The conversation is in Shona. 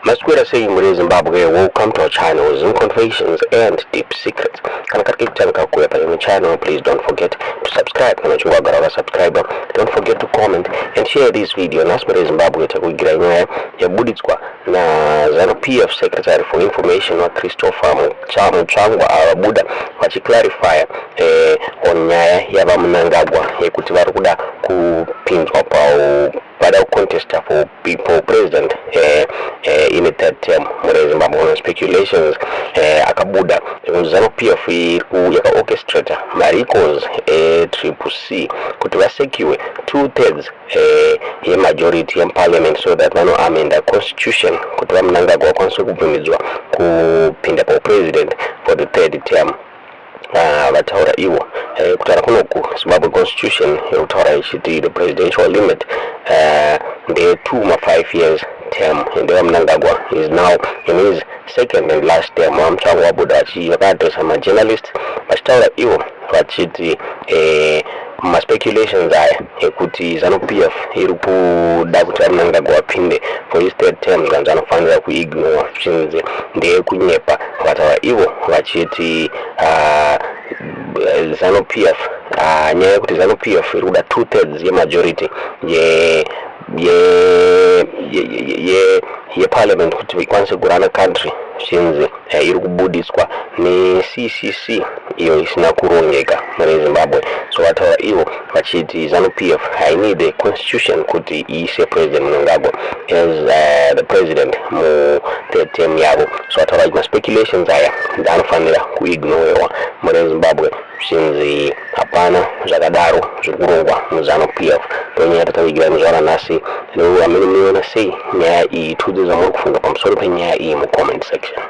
Maswera sei muri Zimbabwe? Welcome to our channel, Zim Confessions and Deep Secrets. Kana kari kekutanga kuuya paimwe channel, please don't forget to subscribe. Kana uchinge wagara wakasubscribe, don't forget to comment and share this video. Nhasi muri Zimbabwe takuigira nyaya yabuditswa naZanu PF Secretary for Information, vaChristopher Mutsvangwa, avabuda vachiclarifya on nyaya yavaMnangagwa yekuti vari kuda kupinzwa pau vada kucontesta for president in a third term muri Zimbabwe. On speculations akabuda ekuti ZANU PF yakaorchestrata marecalls eTriple C kuti vasecure two thirds yemajority yemuparliament so that vanoamenda constitution kuti vaMnangagwa vakwanise kubvumidzwa kupinda paupresident for the third term. Vataura ivo kutaura kunoku, Zimbabwe constitution yekutaura ichiti the presidential limit ndeye 2 ma5 years term, and vaMnangagwa is now in his second and last term. VaMutsvangwa vabuda vakaadresa majournalist vachitaura ivo vachiti maspeculations aya ekuti ZANU PF iri kuda kuti vaMnangagwa vapinde for his third term, zvanzi anofanira kuignore, zvichinzi ndeyekunyepa. Vataura ivo vachiti ZANU PF, nyaya yekuti ZANU PF iri kuda two thirds yemajority ye yeparliament kuti ikwanise kuruna country, zvinzi iri kubudiswa neCCC iyo isina kurongeka mune Zimbabwe. So vataura ivo vachiti ZANU PF hainid constitution kuti iise President Mnangagwa as the president muthird term yavo. So vataura kuti maspeculations aya anofanira kuignorewa mune Zimbabwe, zvichinzi hapana zvakadaro zviri kurongwa muZANU PF. Ndonyaya tatavigira muzuva ranhasi. Amene munoona sei nyaya iyi? Tiudze zvamuri kufunga pamusoro penyaya iyi mucomment section.